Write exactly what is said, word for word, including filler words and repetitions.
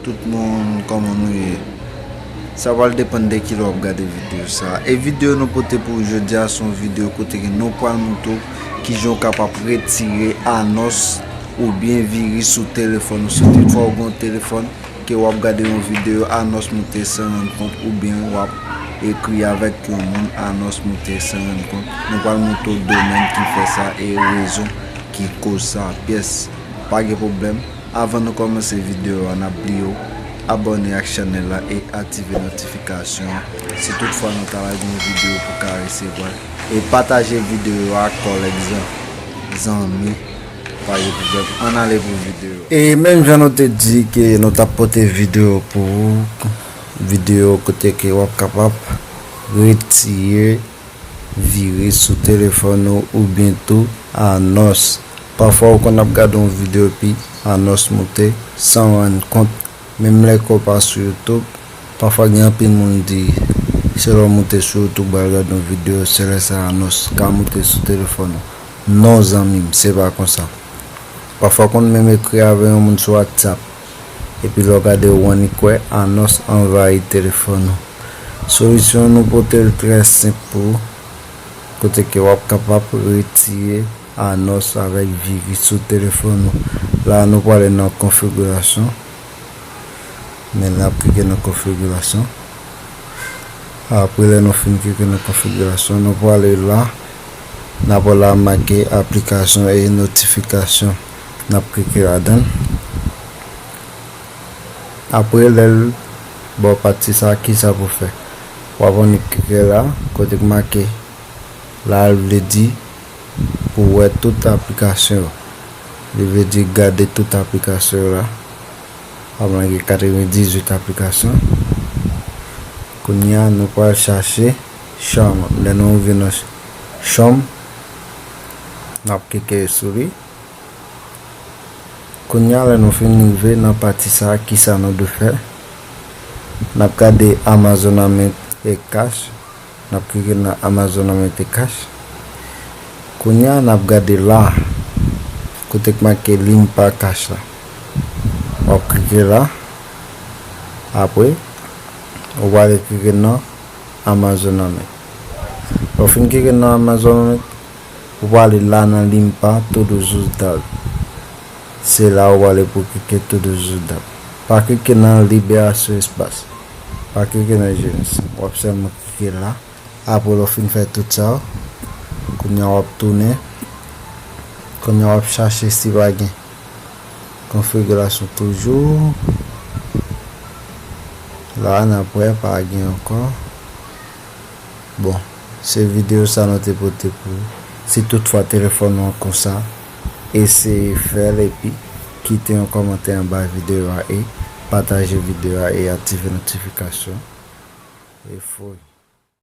Tout moun, kòman nou ye? Sa pral depann de kilè w ap gade videyo sa a. E videyo nou pote pou ou jodi a se yon videyo kote ke nou pral montre w kijan w kapab retire anons oubyen viris sou telefòn ou. Si toutfwa w gen yon telefòn ke w ap gade yon videyo anons moute san rann kont oubyen w ap ekri avèk yon moun anons moute san rann kont, nou pral montre w domèn ki fè sa e rezon ki koz sa. Pyès, pa gen pwoblèm. Avan nou kòmanse videyo a, n ap bliye w abòne ak chanèl la e aktive notifikasyon an. Si toutfwa nou ta lage yon videyo pou ka resevwa l. E pataje videyo a ak kòlèg, zan, zanmi, pa gen pwoblèm. Ann ale pou videyo a. E menm jan nou te di ke nou t ap pote videyo pou ou, videyo kote ke w ap kapab retire viris sou telefòn ou oubyen tou anons. Pafwa ou konn ap gade yon videyo epi anons moute san w rann kont. Menm lè ke w pa sou YouTube, pafwa gen anpil moun di se lè w moute sou YouTube al gade yon videyo, se lè sa anons ka moute sou telefòn ou. Non zanmi m, se pa konsa. Pafwa w konn menm ekri avè yon moun sou WhatsApp, epi lè w gade w annik wè anons anvayi telefòn ou. Solisyon nou pote l trè senp pou ou, kote ke w ap kapab retire anons avèk viris sou telefòn ou. La a nou prale nan konfigirasyon. Men n ap klike nan konfigirasyon. Apre lè nou fin klike nan konfigirasyon, nou prale la, n ap wè la make aplikasyon e notifikasyon. N ap klike ladan l. Apre lè l ba w pati sa, kisa pou fè? W ap annik klike la, kote k make la, l vle di pou w wè tout aplikasyon yo. Li vle di gade tout aplikasyon yo la. Ap gen katrevendizuit aplikasyon. Kounye a, nou pral chache Chrome. Lè nou rive nan Chrome, n ap klike sou li. Kounye a, lè nou fin rive nan pati sa a, kisa nou dwe fè? N ap gade Amazon Earn e Cash. N ap klike nan Amazon Earn e Cash. Kounye a, n ap gade la, kote k make Limpa Cash la. W ap klike la. Apre, ou prale klike nan Amazon Earn. Lè w fin klike nan Amazon Earn, ou prale la nan Limpa Todos os Dados. Se la ou prale pou klike Todos os Dados. Pa klike nan Liberación Espacio. Pa klike nan Gerencia. W ap sèlman klike la. Apre lè w fin fè tout sa, kounye a w ap tounen. Kounye a w ap chache si pa gen konfigirasyon toujou. La, n ap wè pa gen ankò. Bon, se videyo sa nou te pote pou ou. Si toutfwa telefòn ou an konsa, eseye fè l epi kite yon kòmantè anba videyo a e pataje videyo a e aktive notifikasyon. E fo.